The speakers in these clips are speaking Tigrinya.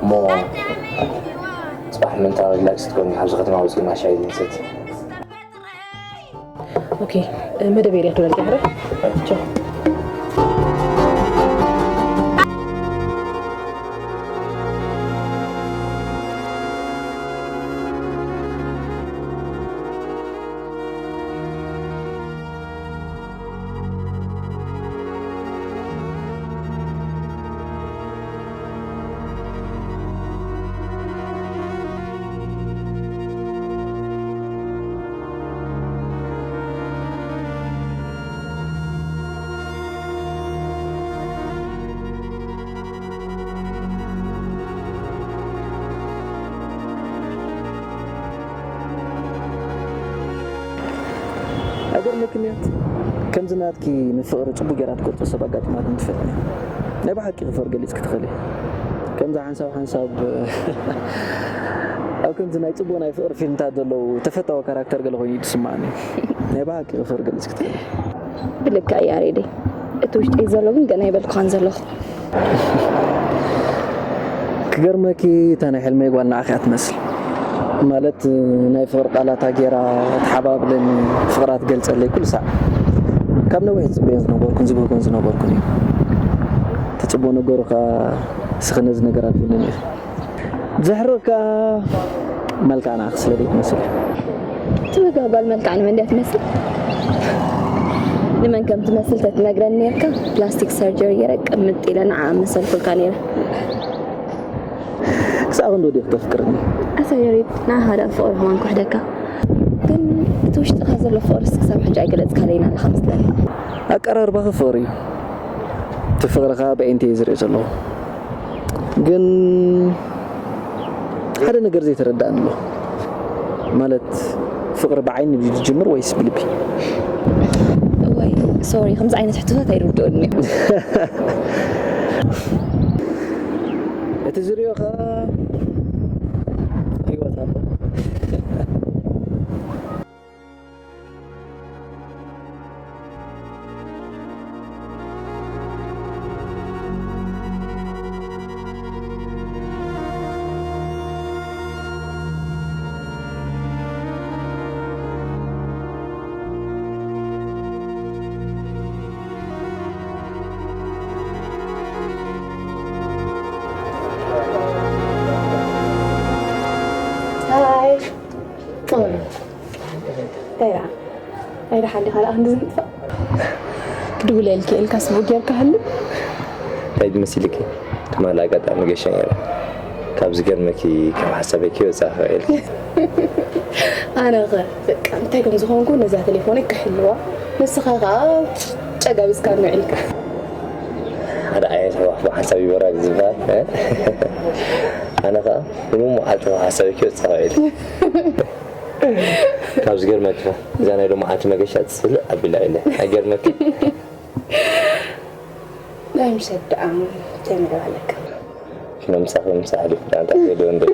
እሞ ጽባሕ ምእንታ ሪላክስ ክትኮኒ ካብዚ ከተማ ውጽእ ማሻይ ዝንሰት። ኦኬ፣ መደብ ኤርያ ክብለልካ ሕረ። ቻው። ኣይገርመክን እያ። ከምዚ ናትኪ ንፍቕሪ ጽቡቕ ጌራ ትገልጾ ሰብ ኣጋጢማትኒ ትፈልጥን እያ። ናይ ብሓቂ ክፈር ገሊጽ ክትኽእል እያ። ከምዚ ሓንሳብ ሓንሳብ ኣብ ከምዚ ናይ ጽቡቕ ናይ ፍቕሪ ፊልምታት ዘለዉ ተፈታዊ ካራክተር ገለ ኮይኑ እዩ ዝስማዓኒ። ናይ ብሓቂ ክፈር ገሊጽ ክትኽእል እያ። ብልክዕ ያሬደይ፣ እቲ ውሽጠይ ዘሎ ግን ገና ይበልኩኻን ዘለኹ። ክገርመኪ እታ ናይ ሕልመይ ጓል ንዓኺ እያ ትመስል። ማለት ናይ ፍቕሪ ቃላታ ጌራ ትሓባብለኒ፣ ፍቕራ ትገልጸለይ ኩሉ ሳዕ። ካብ ነዊሕ ዝጽበዮን ዝነበርኩን ዝብህጎን ዝነበርኩን እዩ። ትጽቦ ነገሩ ከኣ ስኽነ ዝነገራት የለን እዩ። ዝሕርቕ ከኣ መልክዓ ንዓኺ ስለ ዘይትመስል እዩ። ትብህጋ ጓል መልክዓ ንመን ድያ ትመስል? ንመን ከም ትመስል ተትነግረኒ ነርካ ፕላስቲክ ሰርጀሪ ገይረ ቅምጥ ኢለ ንዓ መሰልኩልካ ነይረ። ክሳዕ ክንዶ ዲኺ ተፍቅርኒ? ኣታ ያሬድ ንዓኻ ደኣ ፍቕሪ ከማን ክውሕደካ። ግን እቲ ውሽጥኻ ዘሎ ፍቕርስ ክሳብ ሕጂ ኣይገለጽካለይን ኣለኻ መስለኒ። ኣቀራርባኺ ፍቕሪ እዩ። እቲ ፍቕሪ ከኣ ብኣዒንተይ እየ ዝሪኦ ዘለኹ። ግን ሓደ ነገር ዘይተረዳእኒ ኣሎ። ማለት ፍቕሪ ብዓይኒ ድዩ ዝጅምር ወይስ ብልቢ? እዋይ ሶሪ፣ ከምዚ ዓይነት ሕቶታት ኣይርድኡን እዮም። እቲ ዝሪኦ ከኣ ህይወት ኣሎ። ሃይ። እንታይ ደኣ? ናይ ደሓን ዲኻ ደኣ ክንዲ ዝምጥፋእ? ክድውለልኪ ኢልካ ስቡእ ጌርካ ሃሉ። እንታይ መሲልኪ? ትማሊ ኣጋጣሚ ገሸ ነይረ። ካብ ዝገርመኪ ከም ሓሳበኪ ወጻኺ ኢልኪ። ኣነ ኸ በቃ እንታይ ከም ዝኾንኩ ነዛ ቴሌፎነይ ክሕልዋ፣ ንስኻ ኸኣ ጨጋቢዝካ ንውዒልካ። ሓደ ዓይነት ህዋኽ ብሓንሳብ ይበራድ ዝበሃል። ኣነ ኸኣ ንሙሉእ መዓልቲ ካብ ሓሳበኪ ወጻኺ ኢልኪ። ካብ ዝገርመኪ እዛ ናይ ሎማዓንቲ መገሻ ጽልእ ኣቢላ ኢለ። ኣይገርመኪ? ናይ ምሸት ደኣ ከመይ ኣለካ? ምሳኺ ምሳሕ ኣሊፉ ደኣ እንታይ ከይደው እንድለ።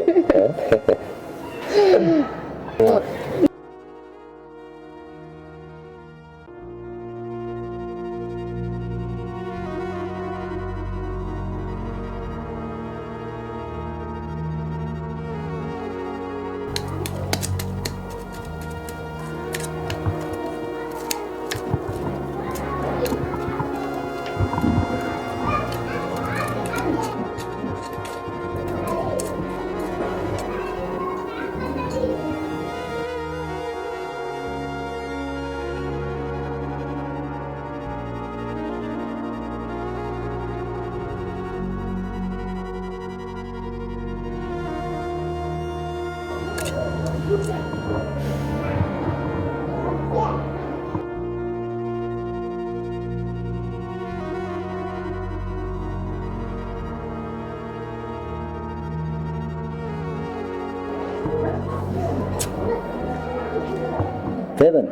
ፌቨን፣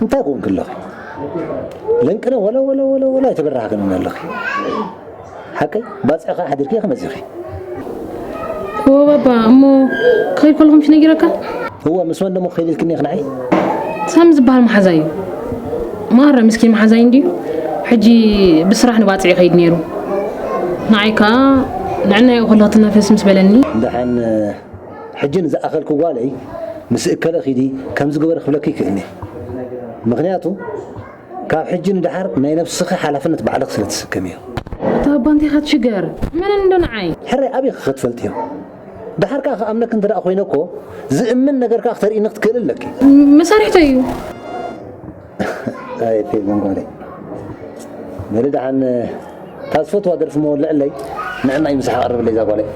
እንታይ ኮንክ ኣለኺ? ለንቅነ ወለ ወለ ወለ ወለ ኣይተበራህክንን ኣለኺ። ሓቀይ ባፅዕኻ ሓዲርኪ ኢኺ መፂኺ። እዎ ባባ፣ እሞ ክኸይድ ከለኹ ምሽ ነጊረካ? እወ፣ ምስ መን ደሞ ክኸይድ ኢልክኒ ኢኺ ንዓይ? ሳሚ ዝበሃል መሓዛይ እዩ። ማረ ምስኪን መሓዛይ እንድዩ። ሕጂ ብስራሕ ንባፅዕ ይኸይድ ነይሩ። ንዓይ ከኣ ንዕናይ እኹል ክትናፈስ ምስ በለኒ። ደሓን ሕጂ ንዝኣኸልኪ ጓለይ ምስ እከለ ኪዲ ከም ዝገበረ ክብለኪ ይክእልኒ። ምኽንያቱ ካብ ሕጂ ንደሓር ናይ ነብስኺ ሓላፍነት ባዕልኺ ስለ ትስከምዮ። ኣታ እባ እንታይ ኢኻ ትሽገር? መነን እንዶ ንዓይ? ሕራይ ኣበይ ክትፈልጥዮ? ደሓር ከኣ ክኣምነኪ እንተ ደኣ ኮይነ እኮ ዝእምን ነገር ከኣ ክተርእይኒ ክትክእሊ ኣለኪ። መሳርሕተይ እዩ። ኣይ ፌቨን ጓለይ። በሊ ደሓን እታ ዝፈትዋ ደርፊ መወልዕለይ ንዕናይ ምሳሕ ኣቕርብለይ እዛ ጓለይ።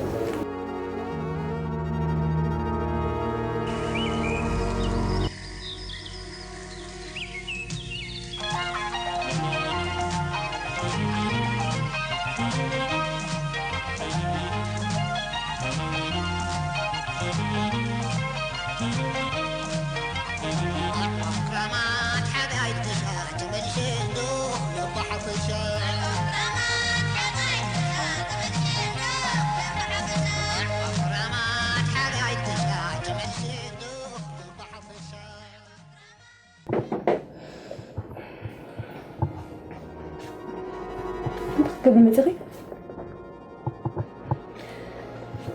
ክትገብሪ መጺኺ?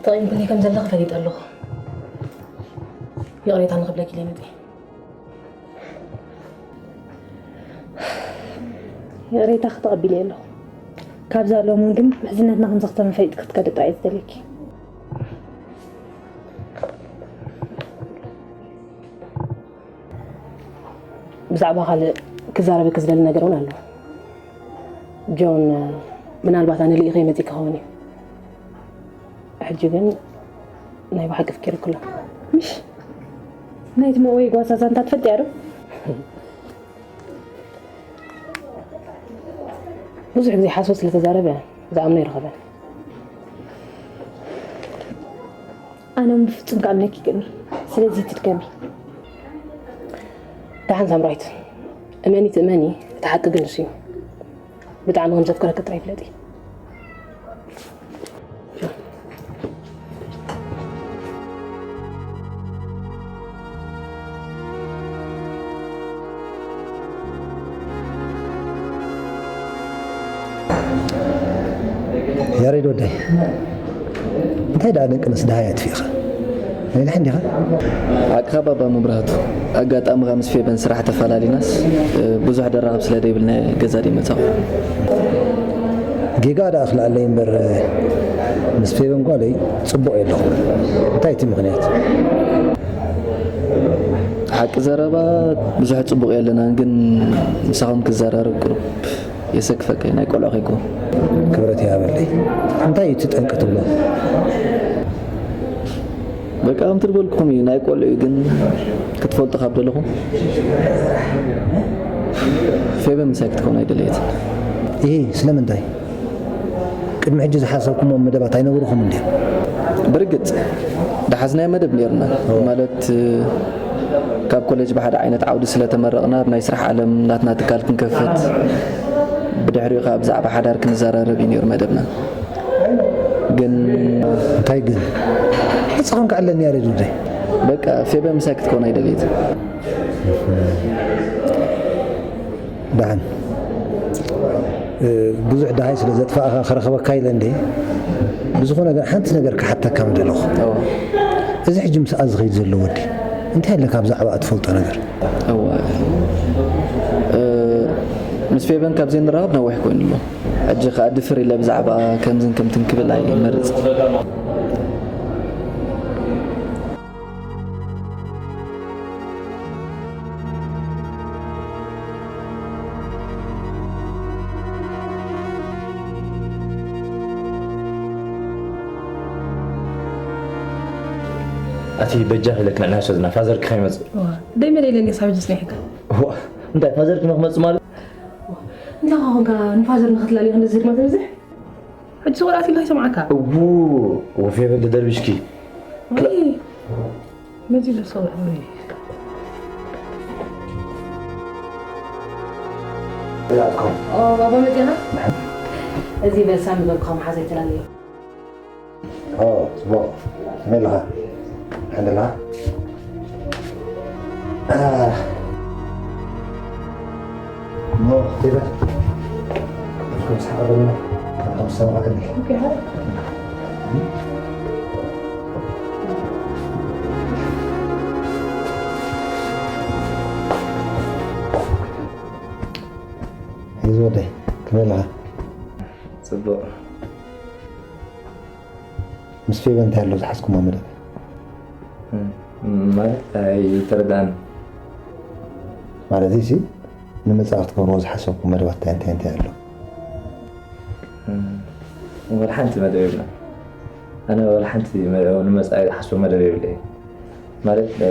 ተቐይምክኒ ከም ዘለኺ ፈሊጠ ኣለኹ። ይቕሬታ ንኽብለኪ ኢለ መጺኤ። ይቕሬታኺ ተቐቢለ ኣለኹ። ካብዛ ሎም እውን ግን ምሕዝነትና ከም ዘኽተመ ፈሊጥኪ ክትከዲ ጥራይ እየ ዝደልየኪ። ብዛዕባ ካልእ ክዛረበኪ ዝደሊ ነገር እውን ኣሎ። ጆን፣ ምናልባት ኣነ ልኢኸ መጺእ ክኸውን እዩ። ሕጂ ግን ናይ ብሓቂ ፍቂርኪ ኣሎ። ምሽ ናይቲ መእወይ ጓሳ ዛንታ ትፈልጥያ ዶ? ብዙሕ ግዜ ሓሶት ስለ ተዛረበ ዝኣምኖ ይረኸበ። ኣነ እውን ብፍጹም ክኣምነኪ ይክእልኒ። ስለዚ ትድገሚ። ደሓን ሳምራዊት፣ እመኒ ትእመኒ፣ እቲ ሓቂ ግን ንሱ እዩ። ብጣዕሚ ከም ዘፍቅረኪ ጥራይ ፍለጢ። ያሬድ ወደይ፣ እንታይ ደኣ ደቂ ኣንስትዮ ደሃይ ኣጥፊእኻ? ነዊሕ እንዲኻ? ሓቅኻ ባባ መብራህቱ። ኣጋጣሚ ካብ ምስ ፌበን ስራሕ ተፈላሊናስ፣ እ፣ ብዙሕ ደራኸብ ስለ ደይብልና ገዛ ደይመጻኹ። ጌጋ ደኣ ክልኣለይ እምበር፣ ምስ ፌበን ጓለይ ጽቡቕ የለኹ። እንታይ እቲ ምኽንያት? ሓቂ ዘረባ ብዙሕ ጽቡቕ የለናን፣ ግን ምሳኹም ክዘራረብ ቁሩብ የሰክፈካ እዩ፣ ናይ ቆልዑ ከይኮ። ክብረት ይሃበለይ። እንታይ እዩ እቲ ጠንቂ ትብሎ? በቃ፣ ከምቲ ዝበልኩኹም እዩ፣ ናይ ቆልዑ እዩ፣ ግን ክትፈልጡ ካብ ደለኹም፣ ፌበን ምሳይ ክትከውን ኣይደለየትን። ይሄ ስለምንታይ? ቅድሚ ሕጂ ዝሓሰብኩሞም መደባት ኣይነበሩኹም እንድዮም? ብርግጽ፣ ዝሓዝናዮ መደብ ነይሩና። ኦ። ማለት፣ ካብ ኮሌጅ ብሓደ ዓይነት ዓውዲ ስለ ተመረቕና፣ ኣብ ናይ ስራሕ ዓለም ናትና ትካል ክንከፍት፣ ብድሕሪኡ ከኣ ብዛዕባ ሓዳር ክንዘራረብ እዩ ነይሩ መደብና። ግን እንታይ ግን? ሕጻኹም ከዕለኒ ያሬድ ወደይ። በቃ፣ ፌበን ምሳይ ክትከውን ኣይደልየትን። ደሓን። እ፣ ብዙሕ ደሃይ ስለ ዘጥፋእኻ ክረኽበካ ኢለ እንዴ። ብዝኾነ ግን ሓንቲ ነገር ክሓተካ ምደለኹ። እዎ። እዚ ሕጂ ምስኣ ዝኸይድ ዘሎ ወዲ፣ እንታይ ኣለካ ብዛዕባኣ ትፈልጦ ነገር? እዎ። እ፣ ምስ ፌበን ካብ ዘይንራኸብ ነዊሕ ኮይኑ ኣሎ። ሕጂ ከኣ ድፍር ኢለ ብዛዕባ ከምዝን ከምትን ክብል ኣይመርጽን። ኣቲ በጃ ኢለክ ንዕና ሰዝና ፋዘርክ ከይመጽእ። እዋ፣ ደይ መደይ ለኒ ሳብ ዝስኒሕካ። እዋ፣ እንታይ ፋዘርክ ንክመጽእ ማለት? እንታይ ኾንካ ንፋዘር ንክትላሊ ክንደዚ ድማ ትብዝሕ? ሕጂ ሰው ራእሲ ላይ ሰማዕካ። እዉ፣ ወፌ በል ደርብሽኪ። ወይ፣ መዚ ለሰው ወይ። ኦ፣ ባባ መጤና? እዚ በልሳ ንበልካ መሓዘ ይተላለየ። ኦ፣ ጽቡቕ። ከመይ ኣለኻ? ደሓን ኣለኻ? አ። እሞ፣ ይበል። እስኩም ሰሓበልና። ሰላም። ሒዝ ወደይ ክበልኻ። ጽቡቕ። ምስ ፌበ እንታይ ኣሎ ዝሓዝኩሞ መደብ? እም፣ ማለት ኣይተረዳእን። ማለት ሲ፣ ንምጻእ ክትገብርዎ ዝሓሰብኩም መደባት እንታይ እንታይ እንታይ ኣሎ? እም፣ ወላ ሓንቲ መደብ የብልና። ኣነ ወላ ሓንቲ መ-፣ ንምጻእ ዝሓስቦ መደብ የብለይ። ማለት፣ እ፣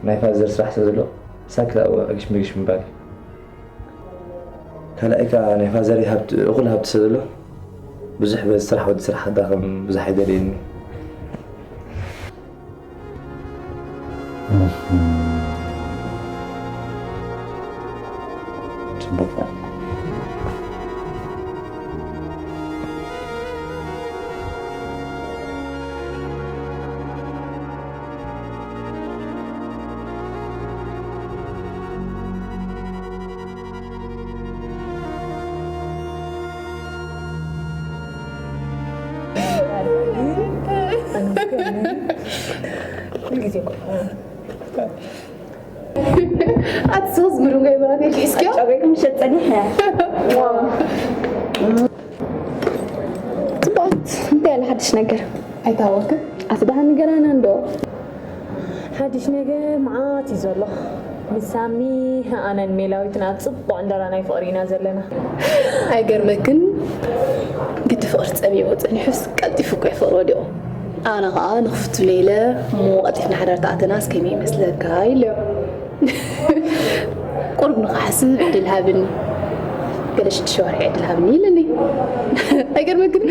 ናይ ፋዘር ስራሕ ስለ ዘሎ፣ ሳክት ኣብኡ ዕግሽ ምግሽ ምባል እዩ። ካልኣይ ከኣ ናይ ፋዘር ሃብቲ፣ እኹል ሃብቲ ስለ ዘሎ፣ ብዙሕ በዚ ስራሕ ወዲ ስራሕ ክዳኸም ብዙሕ ኣይደልየኒ። እህም። ጽቡቕ። ኣቲ ሶስ ምሩንጋይ በራቴ ሒዝክዮ? ጨቤት ምሸት ጸኒሐ። ጽቡቓት፣ እንታይ ኣለ ሓድሽ ነገር? ኣይታወቅን። ኣቲ ደሓን ንገራና እንዶ። ሓድሽ ነገር መዓት እዩ ዘሎ። ምስ ሳሚ፣ ኣነን ሜላዊትን ኣብ ጽቡቕ ዕንደራ ናይ ፍቕሪ ኢና ዘለና። ኣይገርመክን? ግዲ ፍቕሪ ጸሚሙ ጸኒሑስ ቀልጢፉ እኮ እዩ ፍቕሪ ወዲቑ። ኣነ ኸኣ ንኽፍቱለይ ኢለ እሞ ቀልጢፍና ሓዳር ተኣተናስ ከመይ ይመስለካ ኢለዮ። ቁሩብ ንኽሓስብ ዕድል ሃብኒ። ገለ ሽዱሽተ ወርሒ ዕድል ሃብኒ ኢለኒ። ኣይገርመክን?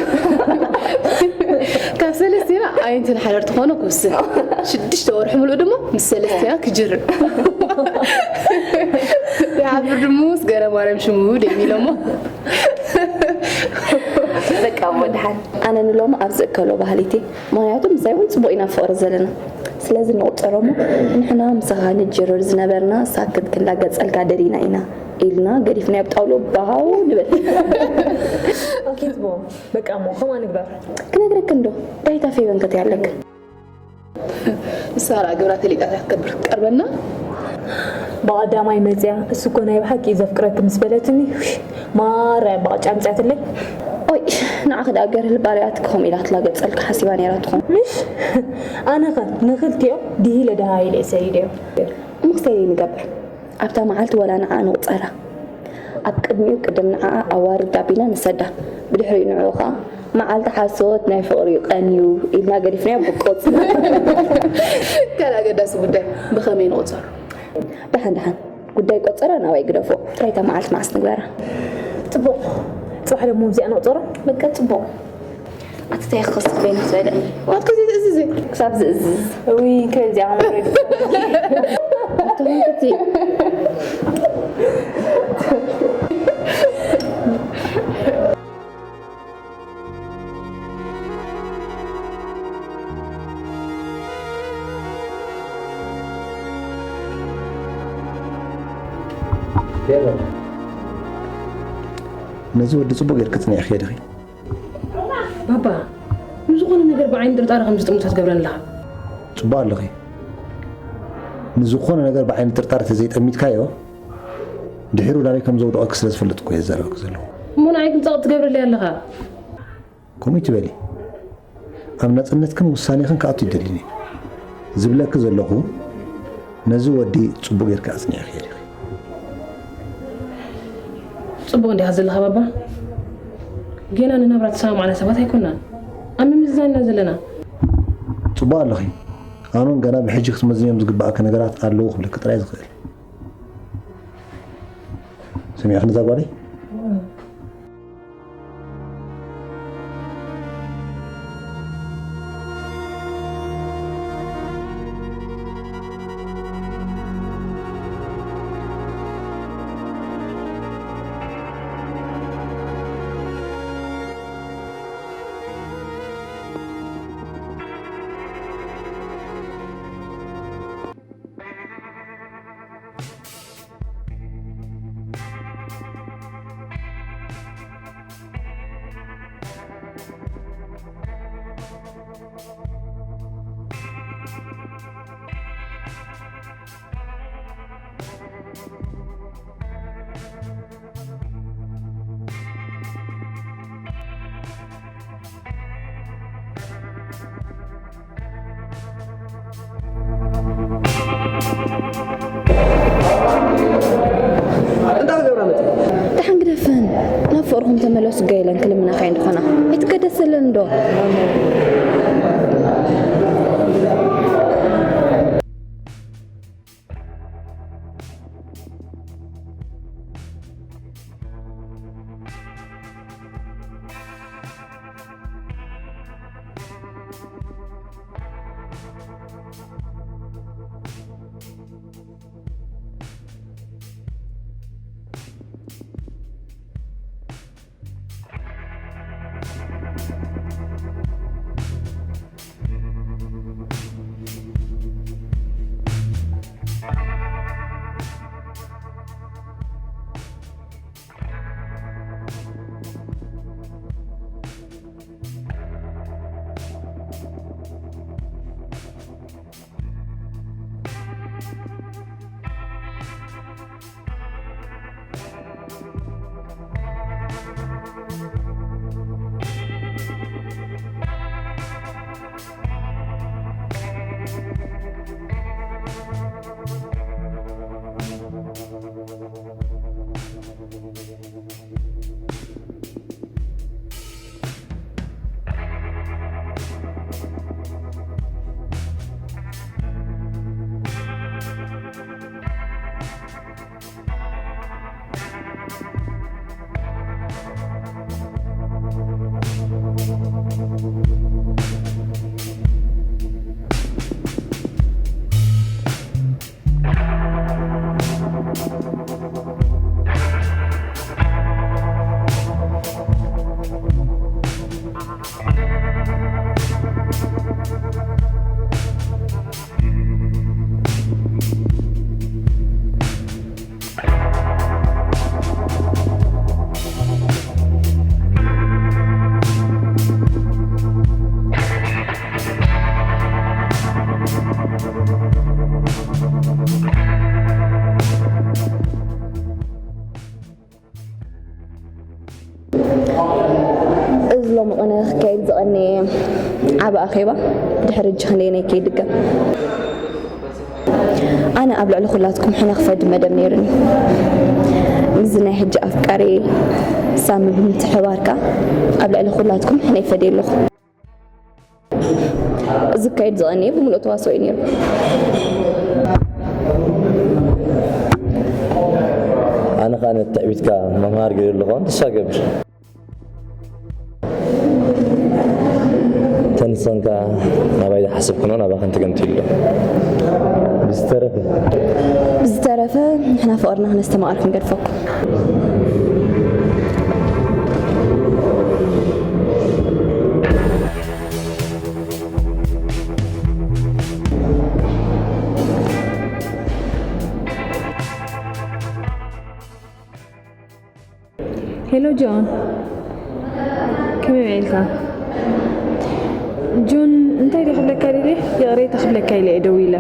ካብ ሰለስቴና ኣየንትን ሓዳር ትኾኖ ክውስን። ሽዱሽተ ወርሒ ሙሉእ ድማ ምስ ሰለስቴና ክጅርብ። ይሓብር ድሙ ምስ ገረ ማርያም ሽሙ ደይሚሎሞ። በቃ እሞ ደሓን። ኣነ ንሎሚ ኣብዚ እከሎ ባህሊቲ። ምኽንያቱ ምሳይ እውን ጽቡቕ ኢና ፍቕሪ ዘለና። ስለዚ ንቑጸሮ እሞ ንሕና ምሳኻ ንጅርር ዝነበርና ሳክት ክንላገጸልካ ደሊና ኢና ኢልና ገዲፍናዮ ኣብ ጣውሎ ባው ንበል። ኦኬ፣ ጽቡቕ። በቃ እሞ ከምኣ ንግበር። ክነግረክ እንዶ፣ ዳይታ ፌበን ከትይ ኣለክ። ንሳ ርኣ ግብራ ተሊጣ እያ ክትገብር ክትቀርበና። ብቐዳማይ መጽያ፣ እሱ እኮ ናይ ብሓቂ እዩ ዘፍቅረኪ ምስ በለትኒ፣ ውሽ፣ ማራ እያ ባቕጫ ኣምጺኣትለይ። ኦይ፣ ንዓኺ ደኣ ገርህ ልባ ርኣያትኪ ከምኡ ኢላ ትላገጸልኪ ሓሲባ ነይራ ትኾን። ምሽ? ኣነኸ ንኽልቲኦም ድሂለ ደሃይለ እየ ሰዲደዮም። እሞ ክስተይ ንገብር። ኣብታ መዓልቲ ወላ ንዓኣ ንቑጸራ። ኣብ ቅድሚኡ ቅድም ንዓኣ ኣዋርድ ኣቢልና ንሰዳ። ብድሕሪኡ ንዕኡ ኸኣ መዓልቲ ሓሶት ናይ ፍቕሪ እዩ ቀንዩ ኢልና ገዲፍናዮ ብቆጽ። ካልእ ኣገዳሲ ጉዳይ ብኸመይ ንቑጸሮ? ደሓን ደሓን። ጉዳይ ቆጸራ ናባይ ግደፎ። ጥራይ እታ መዓልቲ መዓስ ንግበራ? ጽቡቕ። ጽባሕ ደሞ ምስኣ ንቑጸሮ? በቃ ጽቡቕ። ኣቲ ታይ ክኸስብ በይኑ ዝበለ። ዋት ከዚ ዝእዝዝ እዩ። ክሳብ ዝእዝዝ። እውይ፣ ከዚ ኣምሮ እዩ። ኣቲ ሆንክቲ። ነዚ ወዲ ጽቡቕ ጌርኪ ጽኒዕኽዮ ዲኺ? ባባ፣ ንዝኾነ ነገር ብዓይኒ ጥርጣረ ከም ዝጥምቶ ትገብረኒ ኣለኻ። ጽቡቕ ኣለኺ። ንዝኾነ ነገር ብዓይኒ ጥርጣረ ተዘይጠሚትካዮ፣ ድሒሩ ናበይ ከም ዘውድቐኪ ስለ ዝፈልጥ እኮ እየ ዝዛረበኪ ዘለኹ። እሞ ንዓይ ግን ጸቕጢ ትገብረለይ ኣለኻ። ከምኡ ይትበሊ። ኣብ ናጽነትክን ውሳኔኽን ክኣቱ ይደሊኒ። ዝብለኪ ዘለኹ፣ ነዚ ወዲ ጽቡቕ ጌርኪ ኣጽኒዕኽዮ ዲኺ? ጽቡቕ እንዲኻ ዘለኻ ባባ። ጌና ንናብራ ተሰማማዕና ሰባት ኣይኮናን። ኣብ ምምዝዛን ኢና ዘለና። ጽቡቕ ኣለኺ። ኣነ እውን ገና ብሕጂ ክትመዝንዮም ዝግብኣኪ ነገራት ኣለዉ ክብለኪ ጥራይ ዝኽእል። ሰሚዕኽኒ እዛ ጓለይ? እንዶ። እዚ ሎሚ ቅነ ክካየድ ዝቐነየ ዓቢ ኣኼባ ድሕሪ ሕጂ ክንደየናይ ከይድገም። ኣነ ኣብ ልዕሊ ኩላትኩም ሕነ ክፈዲ መደብ ነይሩኒ። ምስዚ ናይ ሕጂ ኣፍቃሪ ሳሚ ብምትሕባርካ ኣብ ልዕሊ ኩላትኩም ሕነ ይፈዲ ኣለኹ። እዚ ክካየድ ዝቐነየ ብምሉእ ተዋስኦ እዩ ነይሩ። ኣነ ኸኣ ነቲ ትዕቢትካ መምሃር ገይሩ ኣለኹ። ተስፋ ገብር። ተንሰንካ ናባይ ዝሓስብ ኩኖ ናባኸን ትገምቲ ኣሎ። ብዝተረፈ ብዝተረፈ ንሕና ፍቕርና ክነስተማቕር ክንገድፈኩም። ሄሎ ጆን፣ ከመይ ውዒልካ? ጆን፣ እንታይ ድየ ክብለካ ደልየ? ይቕሬታ ክብለካ ኢለ እየ ደዊለ።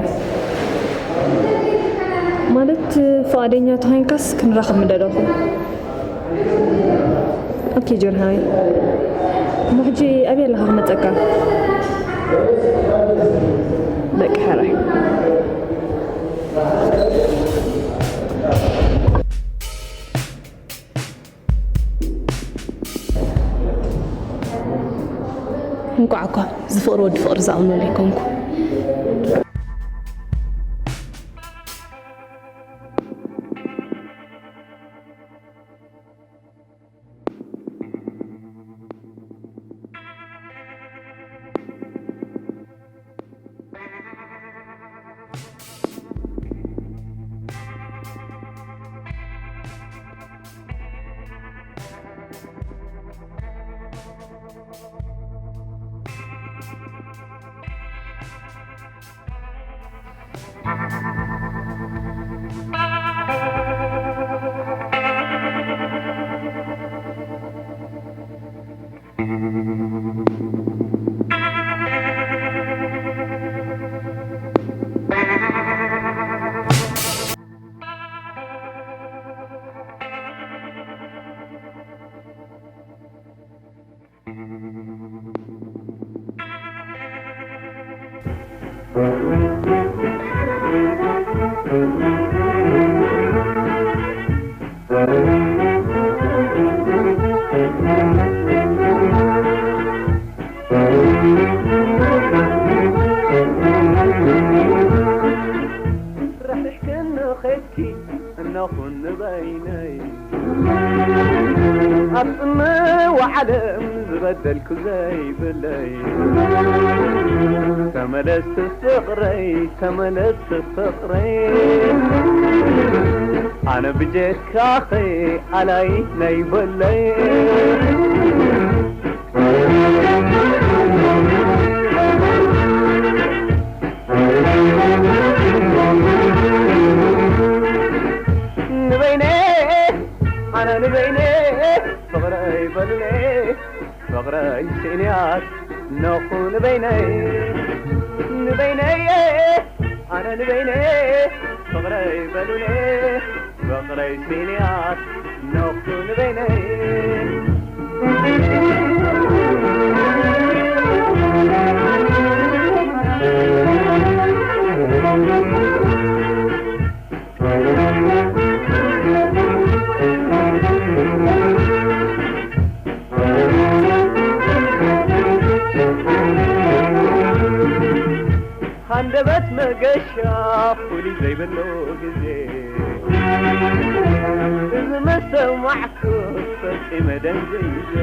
ማለት፣ ፍቓደኛ ተኾይንካስ ክንራኸብ ምደለኹ። ኦኬ ጆን ሓወይ። እሞ ሕጂ ኣበይ ኣለኻ ክመጸካ? በቃ ሕራይ። እንቋዕ እኳ ዝፍቕር ወዲ ፍቕሪ ዝኣምነሉ ኣይኮንኩ። ኩን ንበይነይ ኣብ ጽምዋ ዓለም ዝበደልኩ ዘይብለይ። ተመለስ ፍቕረይ፣ ተመለስ ፍቕረይ፣ ኣነ ብጀካኸ ኣላይ ናይ በለይ። ንበይነ ኣነ ንበይነ ፍቕረይ በሉኒ፣ ፍቕረይ ስእንያት ነኹ ንበይነይ። ንበይነይ ኣነ ንበይነ ፍቕረይ በሉኒ፣ ፍቕረይ ስእንያት ነኹ ንበይነይ። ሃንደበት መገሻ ፍሉይ ዘይብሉ ግዜ፣ እዚ መሰማዕኩ ፈጺመ ደንዚዘ።